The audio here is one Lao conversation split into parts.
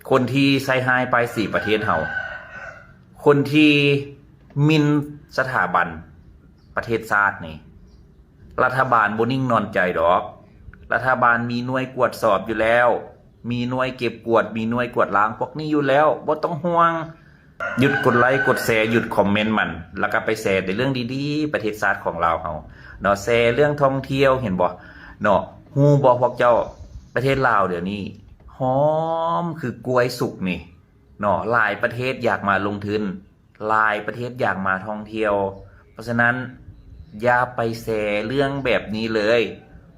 ຄົນທີ່ໃສ່ຮ້າຍປ້າຍສີປະເທດເຮົາ, ຄົນທີ່ໝິ່ນສະຖາບັນປະເທດຊາດນີ້, ລັດຖະບານບໍ່ນິ່ງນອນໃຈດອກ. ລັດຖະບານມີໜ່ວຍກວດສອບຢູ່ແລ້ວ, ມີໜ່ວຍເກັບກວດ, ມີໜ່ວຍກວດລ້າງພວກນີ້ຢູ່ແລ້ວ, ບໍ່ຕ້ອງຫ່ວງ. ຢຸດກົດໄລກົດແຊ, ຢຸດຄອມເມັນມັນ, ແລ້ວກໍໄປແຊແຕ່ເລື່ອງດີໆ ປະເທດຊາດຂອງລາວເຮົາເນາະ, ແຊເລື່ອງທ່ອງທ່ຽວ ເຫັນບໍ່ເນາະ. ຮູ້ບໍ່ພວກເຈົ້າ, ປະເທດລາວດຽວນີ້ຫອມຄືກ້ວຍສຸກນີ້ເນາະ. ຫຼາຍປະເທດຢາກມາລົງທຶນ, ຫຼາຍປະເທດຢາກມາທ່ອງທ່ຽວ. ເພາະສະນັ້ນ ຢ່າໄປແຊເລື່ອງແບບນີ້ເລີຍ.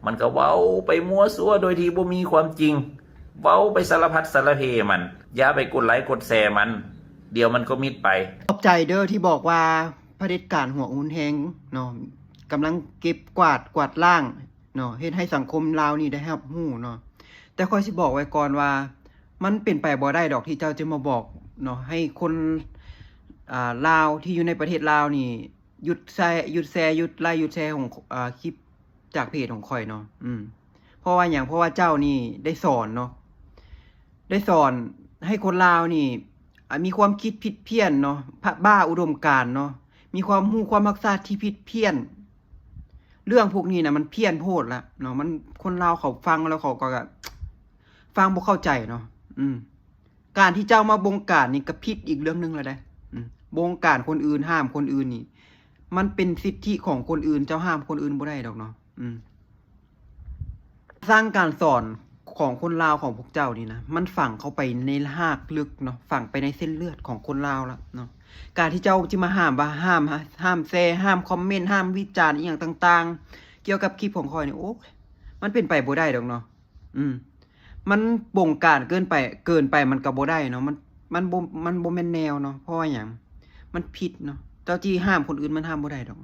ມັນກໍເວົ້າໄປມົ້ວຊົ່ວໂດຍທີ່ບໍ່ມີຄວາມຈິງ, ເວົ້າໄປສາລະພັດສາລະເພມັນ. ຢ່າໄປກົດໄລກົດແຊມັນ, ດຽວມັນກໍມິດໄປ. ຂອບໃຈເດີທີ່ບອກວ່າຜະເດັດການຫົວຮຸນແຮງເນາະ ກຳລັງເກັບກວາດ ກວາດລ້າງເນາະ, ເຮັດໃຫ້ສັງຄົມລາວນີ້ໄດ້ຮັບຮູ້ເນາະ. ແຕ່ຂ້ອຍຊິບອກໄວ້ກ່ອນວ່າ ມັນເປັນໄປບໍ່ໄດ້ດອກທີ່ເຈົ້າຈະມາບອກເນາະ ໃຫ້ຄົນ ອ່າ ລາວທີ່ຢູ່ໃນປະເທດລາວນີ້ ຢຸດແຊ ຢຸດແຊ ຢຸດໄລ ຢຸດແຊຂອງ ອ່າ ຄລິບຈາກເພຈຂອງຂ້ອຍເນາະ. ອືມ ເພາະວ່າຫຍັງ? ເພາະວ່າເຈົ້ານີ້ໄດ້ສອນເນາະ, ໄດ້ສອນໃຫ້ຄົນລາວນີ້ ອ່າ ມີຄວາມຄິດຜິດພຽນເນາະ, ພະ ບ້າອຸດົມການເນາະ, ມີຄວາມຮູ້ຄວາມຮັກຊາດທີ່ຜິດພຽນ. ເລື່ອງພວກນີ້ນະ ມັນພຽນໂພດລະເນາະ, ມັນ ຄົນລາວເຂົາຟັງແລ້ວເຂົາກໍ ກະ ຟັງບໍ່ເຂົ້າໃຈເນາະ. ອືມ ການທີ່ເຈົ້າມາບົງການນີ້ກໍຜິດອີກເລື່ອງໜຶ່ງແລ້ວເດ້. ອືມ ບົງການຄົນອື່ນ ຫ້າມຄົນອື່ນນີ້ ມັນເປັນສິດທິຂອງຄົນອື່ນ, ເຈົ້າຫ້າມຄົນອື່ນບໍ່ໄດ້ດອກເນາະ. ອືມ ສ້າງການສອນຂອງຄົນລາວຂອງພວກເຈົ້ານີ້ນະ ມັນຝັງເຂົ້າໄປໃນຮາກເລິກເນາະ, ຝັງໄປໃນເສັ້ນເລືອດຂອງຄົນລາວລະເນາະ. ການທີ່ເຈົ້າຈະມາຫ້າມວ່າ ຫ້າມ ຫ້າມແຊ ຫ້າມຄອມເມັນ ຫ້າມວິຈານອີ່ຫຍັງຕ່າງໆ ກ່ຽວກັບຄລິບຂອງຂ້ອຍນີ້ ໂອ້ຍ ມັນເປັນໄປບໍ່ໄດ້ດອກເນາະ. ອືມ ມັນບົງການເກີນໄປ ເກີນໄປມັນກໍບໍ່ໄດ້ເນາະ, ມັນ ມັນບໍ່ ມັນບໍ່ແມ່ນແນວເນາະ. ເພາະວ່າຫຍັງ? ມັນຜິດເນາະ. ເຈົ້າຊິຫ້າມຄົນອື່ນມັນຫ້າມບໍ່ໄດ້ດອກ,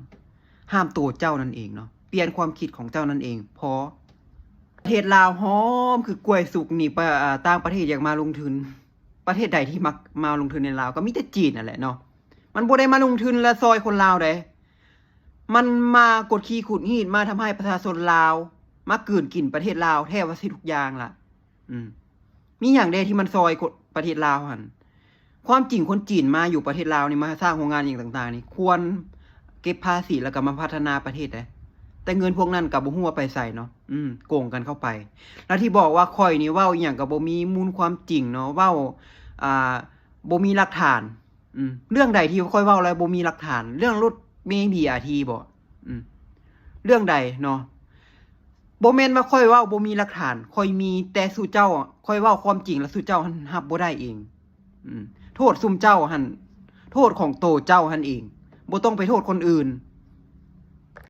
ຫ້າມໂຕເຈົ້ານັ້ນເອງເນາະ, ປ່ຽນຄວາມຄິດຂອງເຈົ້ານັ້ນເອງພໍ. ປະເທດລາວຫອມຄືກ້ວຍສຸກນີ້ ປະ ຕ່າງປະເທດຢາກມາລົງທຶນ. ປະເທດໃດທີ່ມັກມາລົງທຶນໃນລາວ? ກໍມີແຕ່ຈີນນັ້ນແຫຼະເນາະ. ມັນບໍ່ໄດ້ມາລົງທຶນ ແລະ ຊ່ອຍຄົນລາວໃດ, ມັນມາກົດຂີ່ຂູດຮີດ ມາທຳຮ້າຍປະຊາຊົນລາວ, ມາກືນກິນປະເທດລາວແທບວ່າຊິທຸກຢ່າງລະ. ອືມ ມີຫຍັງແດ່ທີ່ມັນຊ່ອຍຄົນ ປະເທດລາວຫັ້ນ? ຄວາມຈິງຄົນຈີນມາຢູ່ປະເທດລາວນີ້ ມາສ້າງໂຮງງານອີ່ຫຍັງຕ່າງໆນີ້ ຄວນເກັບພາສີ ແລ້ວກໍມາພັດທະນາປະເທດໃດ, ແຕ່ເງິນພວກນັ້ນກໍບໍ່ຮູ້ວ່າໄປໃສເນາະ. ອືມ ໂກງກັນເຂົ້າໄປ. ແລ້ວທີ່ບອກວ່າຂ້ອຍນີ້ເວົ້າອີ່ຫຍັງກໍບໍ່ມີມູນຄວາມຈິງເນາະ, ເວົ້າ ອ່າ ບໍ່ມີຫຼັກຖານ. ອືມ ເລື່ອງໃດທີ່ຂ້ອຍເວົ້າແລ້ວບໍ່ມີຫຼັກຖານ? ເລື່ອງລົດເມ ບີອາທີ ບໍ? ອືມ ເລື່ອງໃດເນາະ? ບໍ່ແມ່ນວ່າຂ້ອຍເວົ້າບໍ່ມີຫຼັກຖານ, ຂ້ອຍມີ, ແຕ່ສູ່ເຈົ້າ, ຂ້ອຍເວົ້າຄວາມຈິງແລ້ວສູ່ເຈົ້າຫັ້ນຮັບບໍ່ໄດ້ເອງ. ອືມ ໂທດຊຸມເຈົ້າຫັ້ນ, ໂທດຂອງໂຕເຈົ້າຫັ້ນເອງ, ບໍ່ຕ້ອງໄປໂທດຄົນອື່ນ.